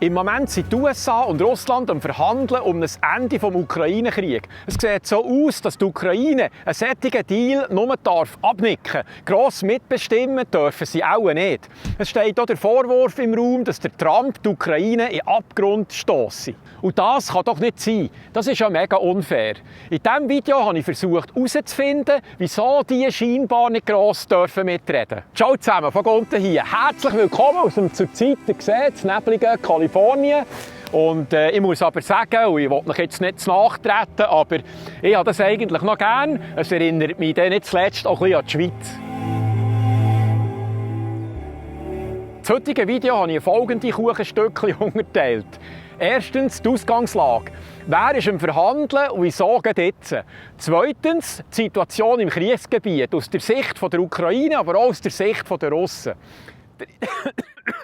Im Moment sind die USA und Russland am Verhandeln um das Ende des Ukraine-Kriegs. Es sieht so aus, dass die Ukraine einen solchen Deal nur abnicken darf. Gross mitbestimmen dürfen sie auch nicht. Es steht auch der Vorwurf im Raum, dass der Trump die Ukraine in den Abgrund stosse. Und das kann doch nicht sein. Das ist ja mega unfair. In diesem Video habe ich versucht herauszufinden, wieso die scheinbar nicht gross mitreden dürfen. Ciao zusammen, von unten hier. Herzlich willkommen aus dem zurzeit, ihr seht, das neblige Kalifornien. Und ich muss aber sagen, und ich will euch jetzt nicht nachtreten, aber ich habe das eigentlich noch gern. Es erinnert mich dann nicht zuletzt auch ein bisschen an die Schweiz. Das heutige Video habe ich in folgende Kuchenstückchen unterteilt. Erstens die Ausgangslage. Wer ist am Verhandeln und wieso gerade jetzt? Zweitens die Situation im Kriegsgebiet aus der Sicht der Ukraine, aber auch aus der Sicht der Russen.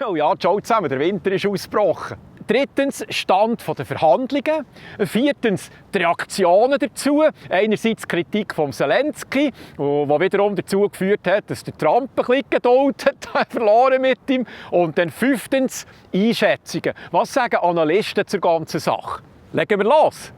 Oh ja, ciao zusammen, der Winter ist ausgebrochen. Drittens Stand der Verhandlungen. Viertens die Reaktionen dazu. Einerseits die Kritik von Zelensky, die wiederum dazu geführt hat, dass der Trump ein bisschen Geduld hat verloren mit ihm. Und dann fünftens Einschätzungen. Was sagen Analysten zur ganzen Sache? Legen wir los!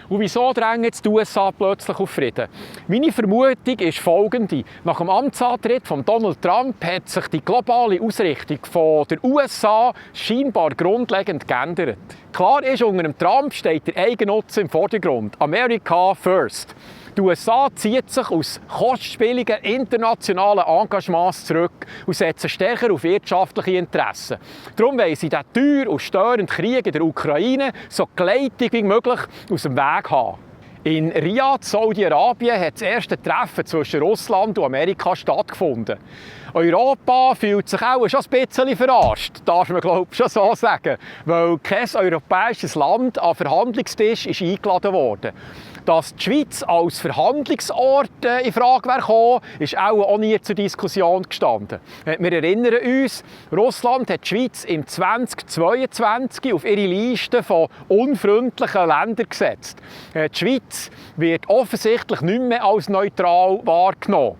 Und wieso drängen jetzt die USA plötzlich auf Frieden? Meine Vermutung ist folgende. Nach dem Amtsantritt von Donald Trump hat sich die globale Ausrichtung von der USA scheinbar grundlegend geändert. Klar ist, unter dem Trump steht der Eigennutz im Vordergrund. America first. Die USA zieht sich aus kostspieligen internationalen Engagements zurück und setzt stärker auf wirtschaftliche Interessen. Darum wollen sie den teuer und störenden Krieg in der Ukraine so gleitig wie möglich aus dem Weg haben. In Riyadh, Saudi-Arabien, hat das erste Treffen zwischen Russland und Amerika stattgefunden. Europa fühlt sich auch schon ein bisschen verarscht, darf man glaube ich schon so sagen, weil kein europäisches Land an den Verhandlungstisch ist eingeladen wurde. Dass die Schweiz als Verhandlungsort in Frage gekommen ist auch nie zur Diskussion gestanden. Wir erinnern uns, Russland hat die Schweiz im 2022 auf ihre Liste von unfreundlichen Ländern gesetzt. Die Schweiz wird offensichtlich nicht mehr als neutral wahrgenommen.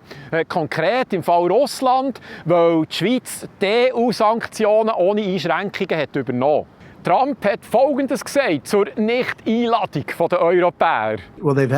Konkret im Fall Russland, weil die Schweiz die EU-Sanktionen ohne Einschränkungen hat übernommen. Trump hat Folgendes gesagt zur Nicht-Einladung der Europäer.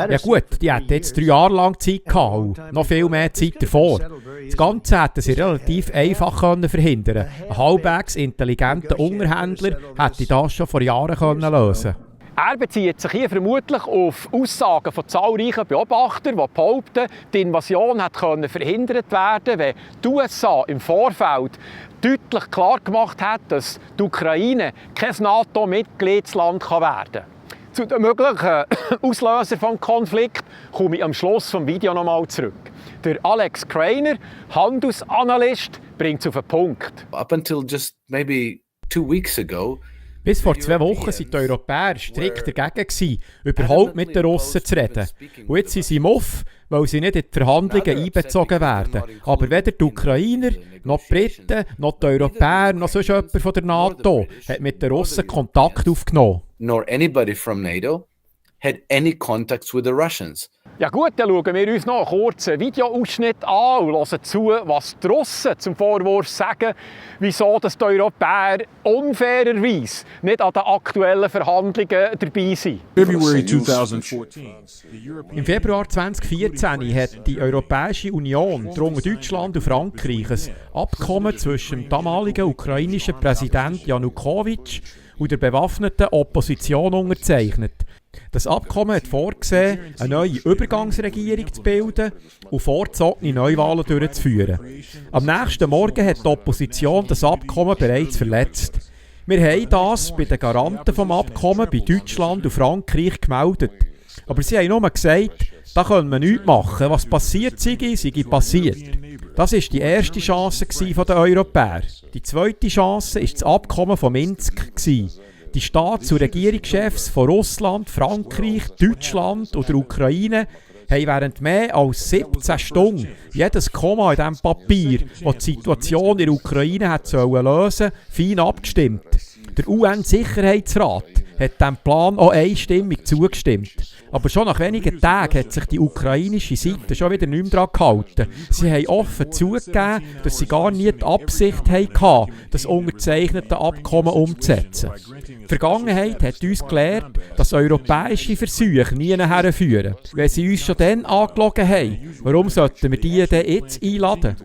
Ja gut, die hätten jetzt 3 Jahre lang Zeit gehabt und noch viel mehr Zeit davor. Das Ganze hätten sie relativ einfach verhindern können. Ein halbwegs intelligenter Unterhändler hätte das schon vor Jahren lösen können. Er bezieht sich hier vermutlich auf Aussagen von zahlreichen Beobachtern, die behaupten, die Invasion hätte verhindert werden, wenn die USA im Vorfeld deutlich klar gemacht hat, dass die Ukraine kein NATO-Mitgliedsland werden kann. Zu den möglichen Auslösern des Konflikts komme ich am Schluss des Videos nochmal zurück. Der Alex Krainer, Handelsanalyst, bringt es auf den Punkt. Up until just maybe 2 weeks ago, bis vor 2 Wochen waren die Europäer strikt dagegen, überhaupt mit den Russen zu reden. Und jetzt sind sie im Off, weil sie nicht in die Verhandlungen einbezogen werden. Aber weder die Ukrainer, noch die Briten, noch die Europäer, noch sonst jemand von der NATO hat mit den Russen Kontakt aufgenommen. Nor anybody from NATO had any contacts with the Russians. Ja gut, dann schauen wir uns noch einen kurzen Videoausschnitt an und hören zu, was die Russen zum Vorwurf sagen, wieso die Europäer unfairerweise nicht an den aktuellen Verhandlungen dabei sind. Im Februar 2014 hat die Europäische Union, darunter Deutschland und Frankreich, ein Abkommen zwischen dem damaligen ukrainischen Präsident Janukowitsch und der bewaffneten Opposition unterzeichnet. Das Abkommen hat vorgesehen, eine neue Übergangsregierung zu bilden und vorgezogene Neuwahlen durchzuführen. Am nächsten Morgen hat die Opposition das Abkommen bereits verletzt. Wir haben das bei den Garanten des Abkommens bei Deutschland und Frankreich gemeldet. Aber sie haben nur gesagt, da können wir nichts machen. Was passiert sei passiert. Das war die erste Chance der Europäer. Die zweite Chance war das Abkommen von Minsk. Die Staats- und Regierungschefs von Russland, Frankreich, Deutschland und der Ukraine haben während mehr als 17 Stunden jedes Komma in diesem Papier, das die Situation in der Ukraine lösen sollte, fein abgestimmt. Der UN-Sicherheitsrat hat diesem Plan auch einstimmig zugestimmt. Aber schon nach wenigen Tagen hat sich die ukrainische Seite schon wieder nicht mehr daran gehalten. Sie haben offen zugegeben, dass sie gar nie die Absicht hatten, das unterzeichnete Abkommen umzusetzen. Die Vergangenheit hat uns gelehrt, dass europäische Versuche nie herführen. Wenn sie uns schon dann angelogen haben, warum sollten wir die denn jetzt einladen?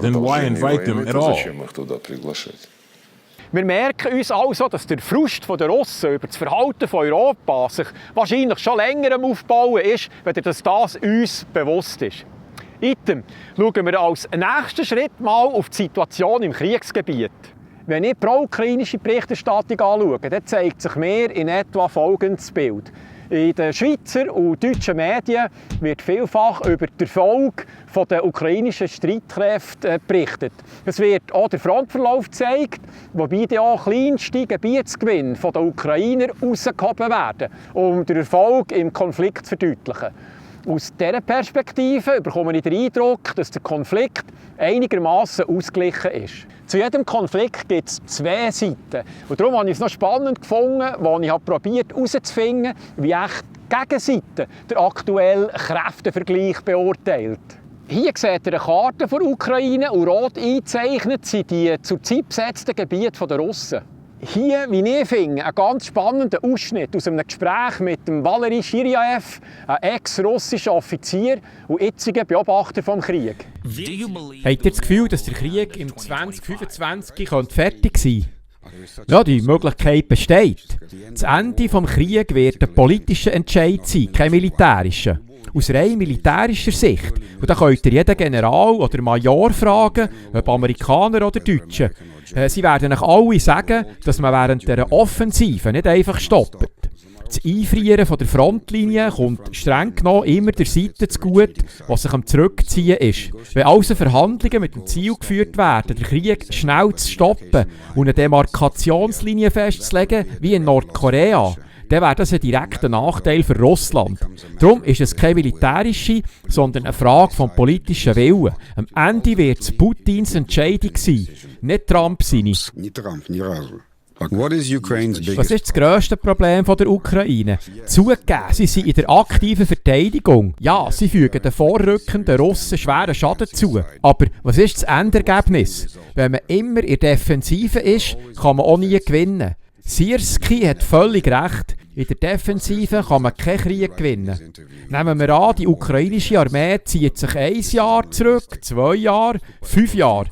Then why invite them at all? Wir merken uns also, dass der Frust der Russen über das Verhalten von Europa sich wahrscheinlich schon länger am Aufbauen ist, wenn das uns bewusst ist. Item schauen wir als nächsten Schritt mal auf die Situation im Kriegsgebiet. Wenn ich die pro-ukrainische Berichterstattung anschaue, dann zeigt sich mir in etwa folgendes Bild. In den Schweizer und deutschen Medien wird vielfach über den Erfolg der ukrainischen Streitkräfte berichtet. Es wird auch der Frontverlauf gezeigt, wobei dann auch kleinste Gebietsgewinne der Ukrainer herausgehoben werden, um den Erfolg im Konflikt zu verdeutlichen. Aus dieser Perspektive bekomme ich den Eindruck, dass der Konflikt einigermaßen ausgeglichen ist. Zu jedem Konflikt gibt es zwei Seiten. Und darum habe ich es noch spannend gefunden, als ich probiert herauszufinden, wie echt die Gegenseite der aktuelle Kräftevergleich beurteilt. Hier seht ihr eine Karte der Ukraine und rot eingezeichnet sind die zurzeit besetzten Gebiete der Russen. Hier, wie ich finde, ein ganz spannender Ausschnitt aus einem Gespräch mit dem Valery Shiryaev, einem ex-russischen Offizier und jetzigen Beobachter des Krieges. Habt ihr das Gefühl, dass der Krieg im 2025 fertig sein könnte? Ja, die Möglichkeit besteht. Das Ende des Krieges wird ein politischer Entscheid sein, kein militärischer. Aus rein militärischer Sicht. Und da könnt ihr jeden General oder Major fragen, ob Amerikaner oder Deutsche. Sie werden euch alle sagen, dass man während dieser Offensive nicht einfach stoppt. Das Einfrieren von der Frontlinie kommt streng genommen immer der Seite zugute, die sich am Zurückziehen ist. Wenn also Verhandlungen mit dem Ziel geführt werden, den Krieg schnell zu stoppen und eine Demarkationslinie festzulegen, wie in Nordkorea, dann wäre das ein direkter Nachteil für Russland. Darum ist es keine militärische, sondern eine Frage vom politischen Willen. Am Ende wird es Putins Entscheidung sein, nicht Trump seine. Was ist das grösste Problem der Ukraine? Zugegeben, sie sind in der aktiven Verteidigung. Ja, sie fügen den vorrückenden Russen schweren Schaden zu. Aber was ist das Endergebnis? Wenn man immer in der Defensive ist, kann man auch nie gewinnen. Sierski hat völlig recht. In der Defensive kann man keinen Krieg gewinnen. Nehmen wir an, die ukrainische Armee zieht sich 1 Jahr zurück, 2 Jahre, 5 Jahre.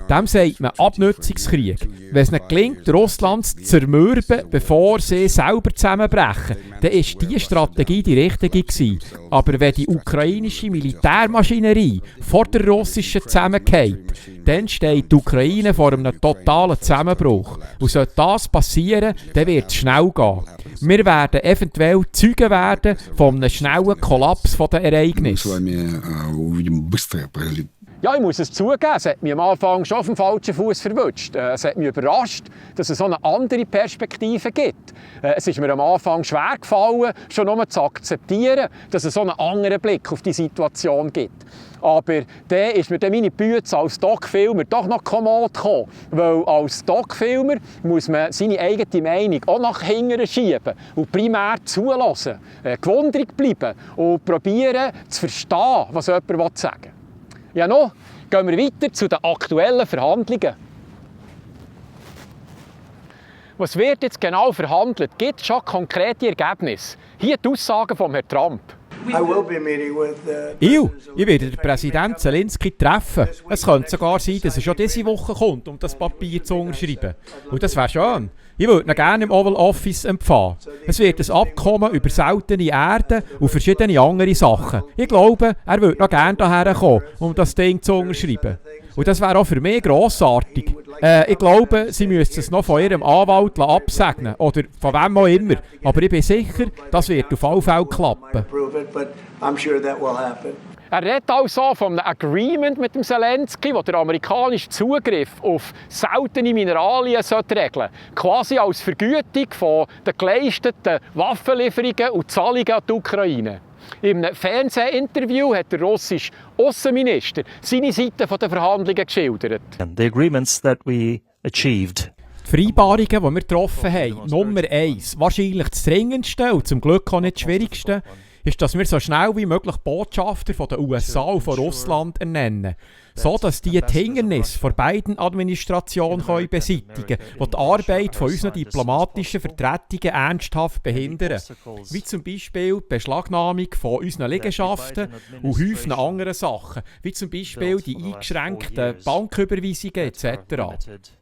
Dem sagt man Abnutzungskrieg. Wenn es nicht gelingt, Russland zu zermürben, bevor sie selber zusammenbrechen, dann war diese Strategie die richtige gewesen. Aber wenn die ukrainische Militärmaschinerie vor der russischen zusammenfällt, dann steht die Ukraine vor einem totalen Zusammenbruch. Und sollte das passieren, dann wird es schnell gehen. Wir werden eventuell Zeugen werden von einem schnellen Kollaps der Ereignisse. Ja, ich muss es zugeben, es hat mich am Anfang schon auf dem falschen Fuß verwutscht. Es hat mich überrascht, dass es so eine andere Perspektive gibt. Es ist mir am Anfang schwer gefallen, schon nur zu akzeptieren, dass es so einen anderen Blick auf die Situation gibt. Aber dann ist mir meine Bütze als Doc-Filmer doch noch kommod gekommen. Weil als Doc-Filmer muss man seine eigene Meinung auch nach hinten schieben und primär zulassen, gewundert bleiben und probieren zu verstehen, was jemand sagen will. Ja, noch gehen wir weiter zu den aktuellen Verhandlungen. Was wird jetzt genau verhandelt? Gibt es schon konkrete Ergebnisse? Hier die Aussagen von Herrn Trump. Ich werde den Präsident Zelensky treffen. Es könnte sogar sein, dass er schon diese Woche kommt, um das Papier zu unterschreiben. Und das wäre schön. Ich würde ihn gerne im Oval Office empfangen. Es wird ein Abkommen über seltene Erden und verschiedene andere Sachen. Ich glaube, er würde noch gerne hierher kommen, um das Ding zu unterschreiben. Und das wäre auch für mich grossartig. Ich glaube, sie müssten es noch von ihrem Anwalt absegnen oder von wem auch immer. Aber ich bin sicher, das wird auf alle Fälle klappen. Er redet also von einem Agreement mit dem Zelensky, das der amerikanische Zugriff auf seltene Mineralien regeln sollte. Quasi als Vergütung von den geleisteten Waffenlieferungen und Zahlungen an die Ukraine. In einem Fernsehinterview hat der russische Außenminister seine Seite der Verhandlungen geschildert. The agreements that we achieved. Die Vereinbarungen, die wir getroffen haben, Nummer 1, wahrscheinlich das dringendste und zum Glück auch nicht das schwierigste, ist, dass wir so schnell wie möglich Botschafter von den USA und von Russland ernennen, so dass die Hindernisse von beiden Administrationen beseitigen können, die die Arbeit von unseren diplomatischen Vertretungen ernsthaft behindern. Wie zum Beispiel die Beschlagnahmung von unseren Liegenschaften und häufigen anderen Sachen, wie zum Beispiel die eingeschränkten Banküberweisungen etc.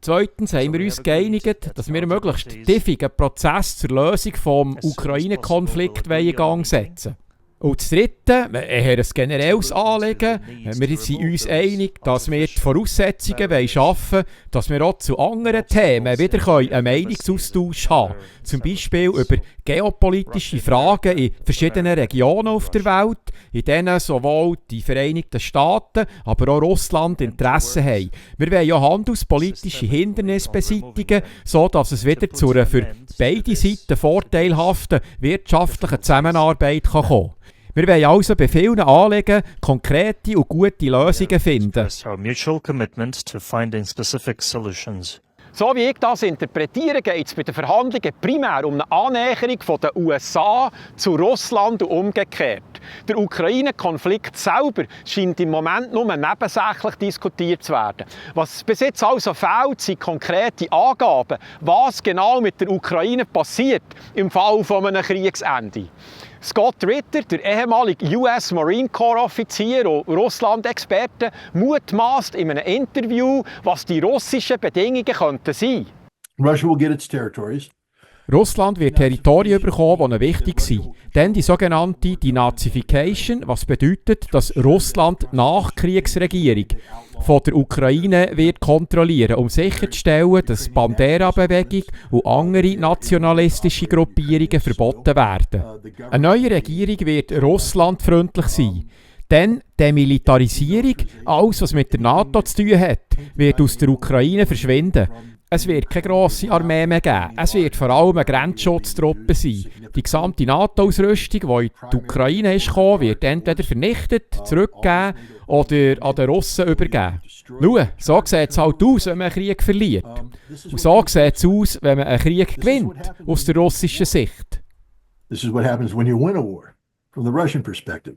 Zweitens haben wir uns geeinigt, dass wir einen möglichst tiefigen Prozess zur Lösung des Ukraine-Konflikts in Gang setzen. Und das Dritte, ein generelles Anliegen. Wir sind uns einig, dass wir die Voraussetzungen schaffen wollen, dass wir auch zu anderen Themen wieder einen Meinungsaustausch haben können. Zum Beispiel über geopolitische Fragen in verschiedenen Regionen auf der Welt, in denen sowohl die Vereinigten Staaten, aber auch Russland Interesse haben. Wir wollen ja handelspolitische Hindernisse beseitigen, sodass es wieder zu einer für beide Seiten vorteilhaften wirtschaftlichen Zusammenarbeit kommen kann. Wir wollen also bei vielen Anliegen konkrete und gute Lösungen finden. So wie ich das interpretiere, geht es bei den Verhandlungen primär um eine Annäherung der USA zu Russland und umgekehrt. Der Ukraine-Konflikt selber scheint im Moment nur nebensächlich diskutiert zu werden. Was bis jetzt also fehlt, sind konkrete Angaben, was genau mit der Ukraine passiert im Fall von einem Kriegsende. Scott Ritter, der ehemalige US Marine Corps Offizier und Russland-Experte, mutmaßt in einem Interview, was die russischen Bedingungen könnten sein. Russia will get its territories. Russland wird Territorien bekommen, die wichtig sind. Dann die sogenannte Denazification, was bedeutet, dass Russland die Nachkriegsregierung von der Ukraine wird kontrollieren, um sicherzustellen, dass die Bandera-Bewegung und andere nationalistische Gruppierungen verboten werden. Eine neue Regierung wird russlandfreundlich sein. Dann die Demilitarisierung, alles was mit der NATO zu tun hat, wird aus der Ukraine verschwinden. Es wird keine grosse Armee mehr geben. Es wird vor allem eine Grenzschutztruppe sein. Die gesamte NATO-Ausrüstung, die in die Ukraine ist gekommen, wird entweder vernichtet, zurückgegeben oder an den Russen übergeben. Schau, so sieht es halt aus, wenn man einen Krieg verliert. Und so sieht es aus, wenn man einen Krieg gewinnt, aus der russischen Sicht. This is what happens when you win a war, from the Russian perspective.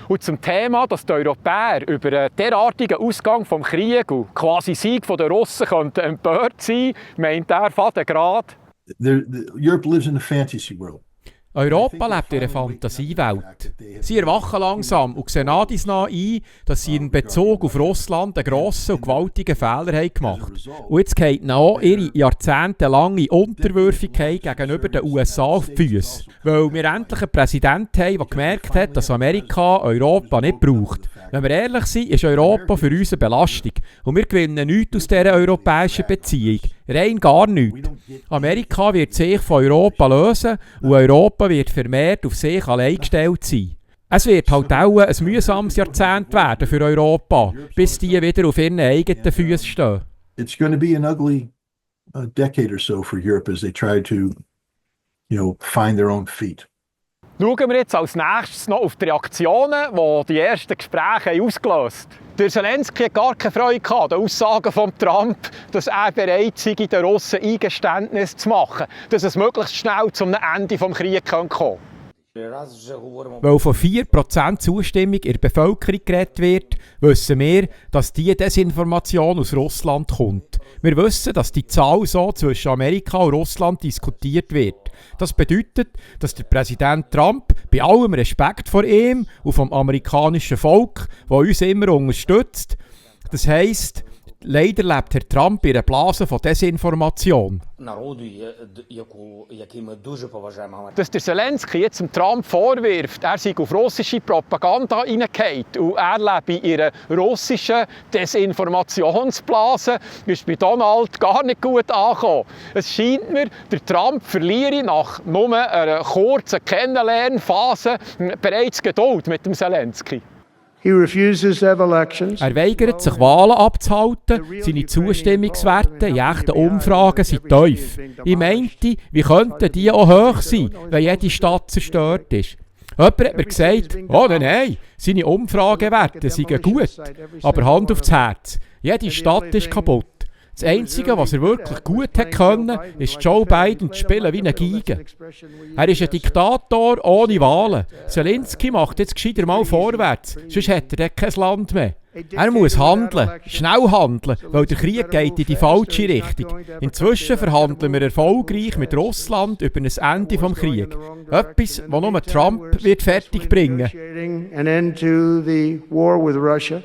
Und zum Thema, dass die Europäer über einen derartigen Ausgang des Krieges und quasi Sieg der Russen könnten empört sein, meint er Vater gerade. Europe lives in a fantasy world. Europa lebt in einer Fantasiewelt. Sie erwachen langsam und sehen nach dies nach ein, dass sie in Bezug auf Russland einen grossen und gewaltigen Fehler haben gemacht. Und jetzt geht ihnen auch ihre jahrzehntelange Unterwürfigkeit gegenüber den USA auf die Füße. Weil wir endlich einen Präsidenten haben, der gemerkt hat, dass Amerika Europa nicht braucht. Wenn wir ehrlich sind, ist Europa für uns eine Belastung. Und wir gewinnen nichts aus dieser europäischen Beziehung. Rein gar nichts. Amerika wird sich von Europa lösen und Europa wird vermehrt auf sich allein gestellt sein. Es wird halt auch ein mühsames Jahrzehnt werden für Europa, bis die wieder auf ihren eigenen Füßen stehen. It's going to be an ugly decade or so for Europe as they try to, find their own feet. Schauen wir jetzt als nächstes noch auf die Reaktionen, die die ersten Gespräche ausgelöst haben. Der Zelensky hat gar keine Freude an den Aussagen von Trump, dass er bereit sei, den Russen Eingeständnis zu machen, dass es möglichst schnell zum Ende des Krieges kommen kann. Weil von 4% Zustimmung in der Bevölkerung geredet wird, wissen wir, dass diese Desinformation aus Russland kommt. Wir wissen, dass die Zahl so zwischen Amerika und Russland diskutiert wird. Das bedeutet, dass der Präsident Trump bei allem Respekt vor ihm und vom amerikanischen Volk, das uns immer unterstützt, das heisst, leider lebt Herr Trump in einer Blase von Desinformation. Dass der Zelensky jetzt dem Trump vorwirft, er sei auf russische Propaganda hineingefallen und er lebe in einer russischen Desinformationsblase, ist bei Donald gar nicht gut angekommen. Es scheint mir, der Trump verliere nach nur einer kurzen Kennenlernphase bereits Geduld mit dem Zelensky. Er weigert sich, Wahlen abzuhalten. Seine Zustimmungswerte in echten Umfragen sind tief. Ich meinte, wie könnten die auch hoch sein, wenn jede Stadt zerstört ist? Jemand hat mir gesagt, oh nein, seine Umfragewerte seien gut. Aber Hand aufs Herz, jede Stadt ist kaputt. Das Einzige, was er wirklich gut konnte, ist Joe Biden zu spielen wie eine Geige. Er ist ein Diktator ohne Wahlen. Zelensky macht jetzt gescheiter mal vorwärts, sonst hat er kein Land mehr. Er muss handeln, schnell handeln, weil der Krieg geht in die falsche Richtung. Inzwischen verhandeln wir erfolgreich mit Russland über ein Ende des Krieges. Etwas, das nur Trump wird fertig bringen. An end to the war with Russia.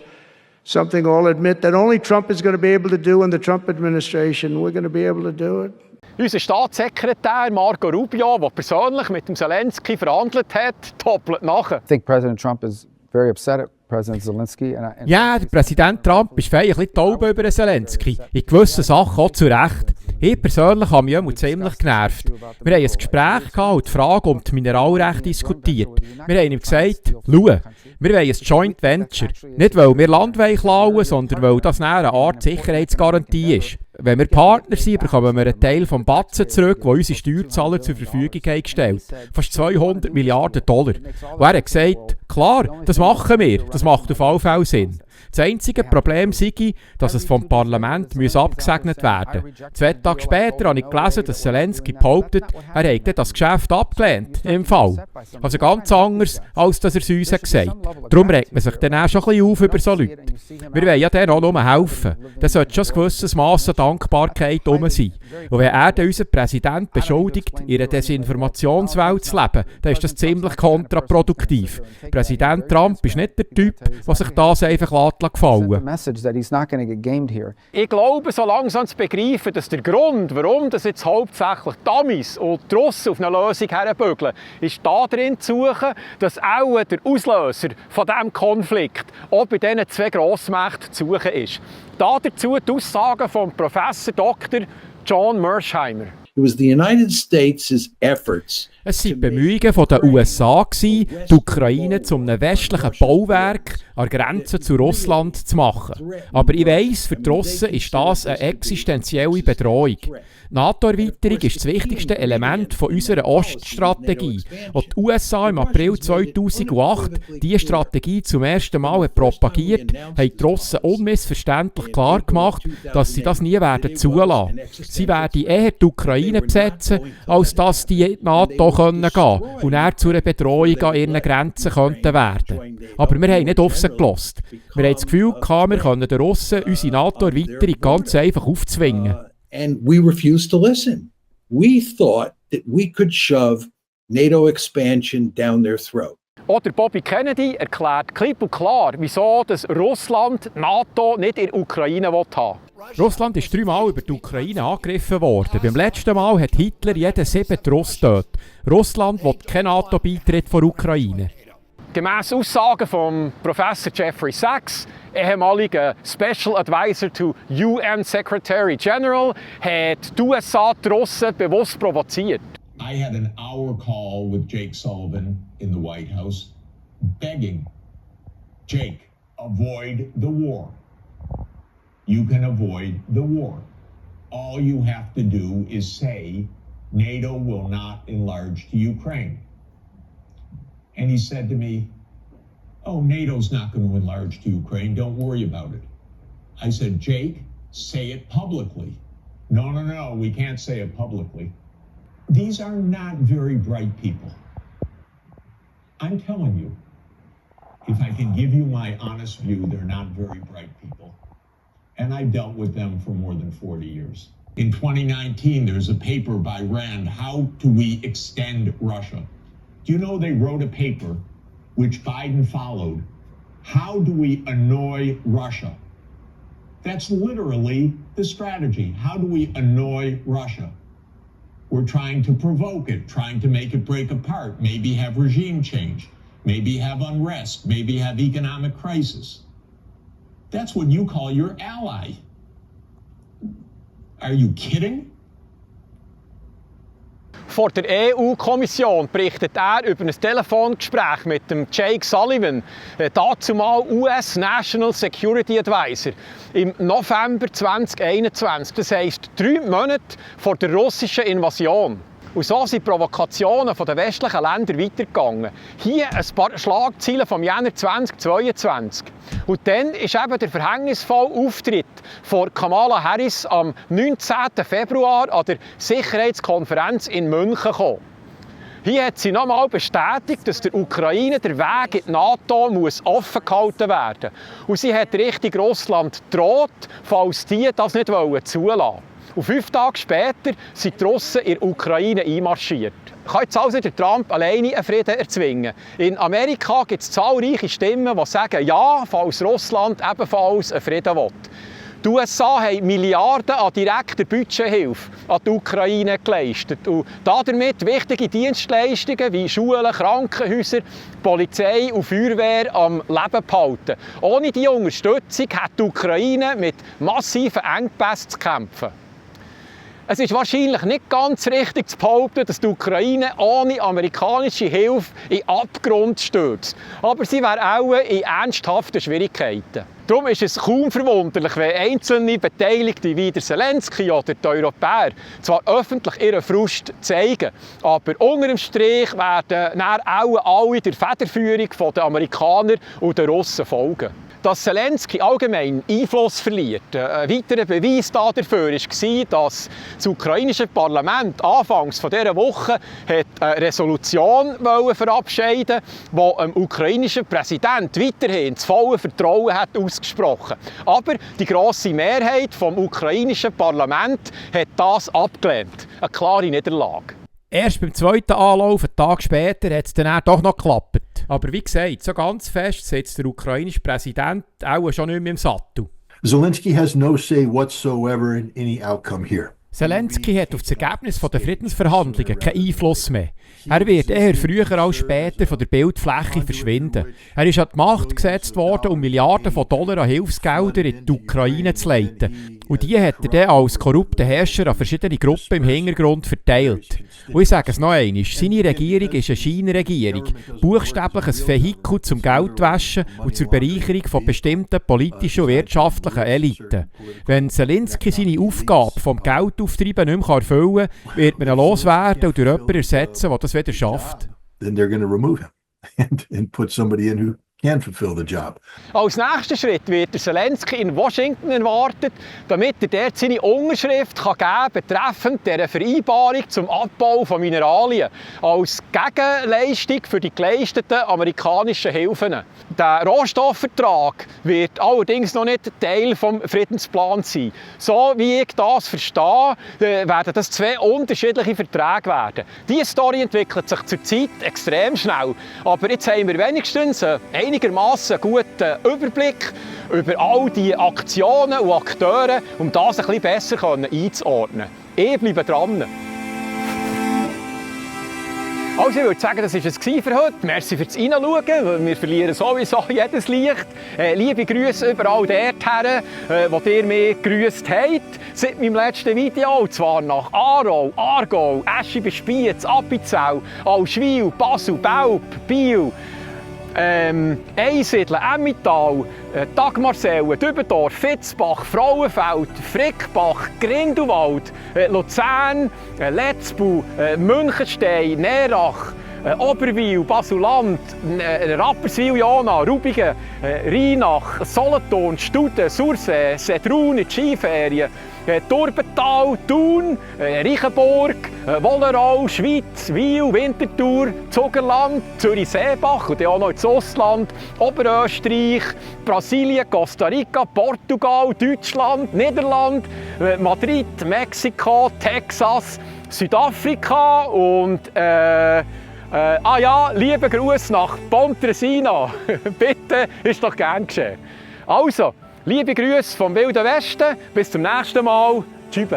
Something all admit that only Trump is going to be able to do, and the Trump administration, we're going to be able to do it. Unser Staatssekretär Marco Rubio, der persönlich mit dem Zelensky verhandelt hat, doppelt nachher. I think President Trump is very upset at President Zelensky. Ja, der Präsident Trump ist feierlich ein bisschen taub über Zelensky. In gewissen Sachen auch zu Recht. Ich persönlich habe mich ziemlich genervt. Wir haben ein Gespräch gehabt und die Frage um die Mineralrechte diskutiert. Wir haben ihm gesagt, schau, wir wollen ein Joint Venture. Nicht, weil wir Land klauen, sondern weil das eine Art Sicherheitsgarantie ist. Wenn wir Partner sind, bekommen wir einen Teil vom Batzen zurück, den unsere Steuerzahler zur Verfügung haben gestellt. Fast 200 Milliarden $. Und er hat gesagt, klar, das machen wir. Das macht auf alle Fälle Sinn. Das einzige Problem sei, dass es vom Parlament abgesegnet werden muss. 2 Tage später habe ich gelesen, dass Zelensky behauptet, er hätte das Geschäft abgelehnt, im Fall. Also ganz anders, als dass er es uns gesagt hat. Darum regt man sich dann auch schon ein bisschen auf über so Leute. Wir wollen ja denen auch nur helfen. Da sollte schon ein gewisses Mass an Dankbarkeit herum sein. Und wenn er dann unseren Präsident beschuldigt, in einer Desinformationswelt zu leben, dann ist das ziemlich kontraproduktiv. Präsident Trump ist nicht der Typ, der sich das einfach gefallen. Ich glaube, so langsam zu begreifen, dass der Grund, warum das jetzt hauptsächlich die Amis und die Russen auf eine Lösung herbügeln, ist darin zu suchen, dass auch der Auslöser von diesem Konflikt auch bei diesen 2 Grossmächten zu suchen ist. Dazu die Aussagen von Professor Dr. John Mersheimer. It was the United States' efforts. Es waren Bemühungen der USA, die Ukraine zu einem westlichen Bauwerk an der Grenze zu Russland zu machen. Aber ich weiss, für die Russen ist das eine existenzielle Bedrohung. Die NATO-Erweiterung ist das wichtigste Element von unserer Oststrategie. Als die USA im April 2008 diese Strategie zum ersten Mal propagiert, haben die Russen unmissverständlich klar gemacht, dass sie das nie werden zulassen. Sie werden eher die Ukraine besetzen, als dass die NATO gehen können und er zu einer Bedrohung an ihren Grenzen könnten werden. Aber wir haben nicht auf sie gehört. Wir haben das Gefühl gehabt, wir können den Russen unsere NATO-Erweiterung ganz einfach aufzwingen. And we refused to listen. We thought that we could shove NATO expansion down their throat. Oder Bobby Kennedy erklärt klipp und klar, wieso dass Russland die NATO nicht in der Ukraine haben will. Russland ist 3 Mal über die Ukraine angegriffen worden. Beim letzten Mal hat Hitler jeden 7. Russ getötet. Russland will keinen NATO-Beitritt der Ukraine. Gemäss Aussagen von Professor Jeffrey Sachs, ehemaliger Special Advisor to UN Secretary General, hat die USA die Russen bewusst provoziert. I had an hour call with Jake Sullivan in the White House, begging, Jake, avoid the war. You can avoid the war. All you have to do is say, NATO will not enlarge to Ukraine. And he said to me, oh, NATO's not going to enlarge to Ukraine. Don't worry about it. I said, Jake, say it publicly. No, we can't say it publicly. These are not very bright people. I'm telling you, if I can give you my honest view, they're not very bright people. And I've dealt with them for more than 40 years. In 2019, there's a paper by Rand, How Do We Extend Russia? Do you know they wrote a paper which Biden followed? How do we annoy Russia? That's literally the strategy. How do we annoy Russia? We're trying to provoke it, trying to make it break apart, maybe have regime change, maybe have unrest, maybe have economic crisis. That's what you call your ally. Are you kidding? Vor der EU-Kommission berichtet er über ein Telefongespräch mit dem Jake Sullivan, dazumal US National Security Advisor, im November 2021. Das heisst 3 Monate vor der russischen Invasion. Und so sind die Provokationen der westlichen Länder weitergegangen. Hier ein paar Schlagzeilen vom Jänner 2022. Und dann ist eben der verhängnisvolle Auftritt von Kamala Harris am 19. Februar an der Sicherheitskonferenz in München gekommen. Hier hat sie nochmal bestätigt, dass der Ukraine der Weg in die NATO muss offen gehalten werden muss. Und sie hat Richtung Russland gedroht, falls die das nicht zulassen wollen. Und 5 Tage später sind die Russen in der Ukraine einmarschiert. Kann jetzt also der Trump alleine einen Frieden erzwingen? In Amerika gibt es zahlreiche Stimmen, die sagen, ja, falls Russland ebenfalls einen Frieden will. Die USA haben Milliarden an direkter Budgethilfe an die Ukraine geleistet und damit wichtige Dienstleistungen wie Schulen, Krankenhäuser, Polizei und Feuerwehr am Leben behalten. Ohne diese Unterstützung hat die Ukraine mit massiven Engpässen zu kämpfen. Es ist wahrscheinlich nicht ganz richtig zu behaupten, dass die Ukraine ohne amerikanische Hilfe in den Abgrund stürzt. Aber sie wäre auch in ernsthaften Schwierigkeiten. Darum ist es kaum verwunderlich, wenn einzelne Beteiligte wie der Zelensky oder die Europäer zwar öffentlich ihren Frust zeigen, aber unter dem Strich werden dann auch alle der Federführung der Amerikaner und der Russen folgen. Dass Zelensky allgemein Einfluss verliert. Ein weiterer Beweis dafür war, dass das ukrainische Parlament anfangs dieser Woche eine Resolution verabschieden wollte, die dem ukrainischen Präsidenten weiterhin das volle Vertrauen hat ausgesprochen. Aber die grosse Mehrheit des ukrainischen Parlaments hat das abgelehnt. Eine klare Niederlage. Erst beim zweiten Anlauf, einen Tag später, hat es dann doch noch geklappt. Aber wie gesagt, so ganz fest sitzt der ukrainische Präsident auch schon nicht mehr im Sattel. Zelensky has no say whatsoever in any outcome here. Zelensky hat auf das Ergebnis der Friedensverhandlungen keinen Einfluss mehr. Er wird eher früher als später von der Bildfläche verschwinden. Er ist an die Macht gesetzt worden, um Milliarden von Dollar an Hilfsgeldern in die Ukraine zu leiten. Und die hat er dann als korrupter Herrscher an verschiedene Gruppen im Hintergrund verteilt. Und ich sage es noch einmal, seine Regierung ist eine Scheinregierung, buchstäblich ein Vehikel zum Geldwaschen und zur Bereicherung von bestimmten politischen und wirtschaftlichen Eliten. Wenn Zelensky seine Aufgabe vom Geldauftreiben nicht mehr erfüllen kann, wird man ihn loswerden und durch jemanden ersetzen, der das wieder schafft. Then they're going to remove him and put somebody in who can fulfill the job. Als nächster Schritt wird der Zelensky in Washington erwartet, damit er dort seine Unterschrift geben kann betreffend dieser Vereinbarung zum Abbau von Mineralien als Gegenleistung für die geleisteten amerikanischen Hilfen. Der Rohstoffvertrag wird allerdings noch nicht Teil des Friedensplans sein. So wie ich das verstehe, werden das 2 unterschiedliche Verträge werden. Diese Story entwickelt sich zurzeit extrem schnell, aber jetzt haben wir wenigstens einigermaßen guten Überblick über all die Aktionen und Akteure, um das ein bisschen besser einzuordnen. Ich bleibe dran. Also, ich würde sagen, das war es für heute. Merci fürs Reinschauen. Wir verlieren sowieso jedes Licht. Liebe Grüße überall dorthin, wo ihr mich gegrüßt habt. Seit meinem letzten Video, und zwar nach Aarau, Aargau, Eschi bei Spiez, Appenzell, Allschwil, Basel, Belp, Biel, Einsiedeln, Emmental, Dagmarsellen, Dübendorf, Fitzbach, Frauenfeld, Frickbach, Grindelwald, Luzern, Letzbau, Münchenstein, Nerach, Oberwil, Basuland, Rapperswil, Jona, Rubigen, Rheinach, Solothurn, Studen, Sursee, Sedrun in die Skiferien, Turbental, Thun, Reichenburg, Wollerau, Schweiz, Wiel, Winterthur, Zugerland, Zürich-Seebach und dann auch noch ins Ausland, Oberösterreich, Brasilien, Costa Rica, Portugal, Deutschland, Niederland, Madrid, Mexiko, Texas, Südafrika und liebe Grüße nach Pontresina. Bitte, ist doch gern geschehen. Also, liebe Grüße vom Wilden Westen. Bis zum nächsten Mal. Tschüss.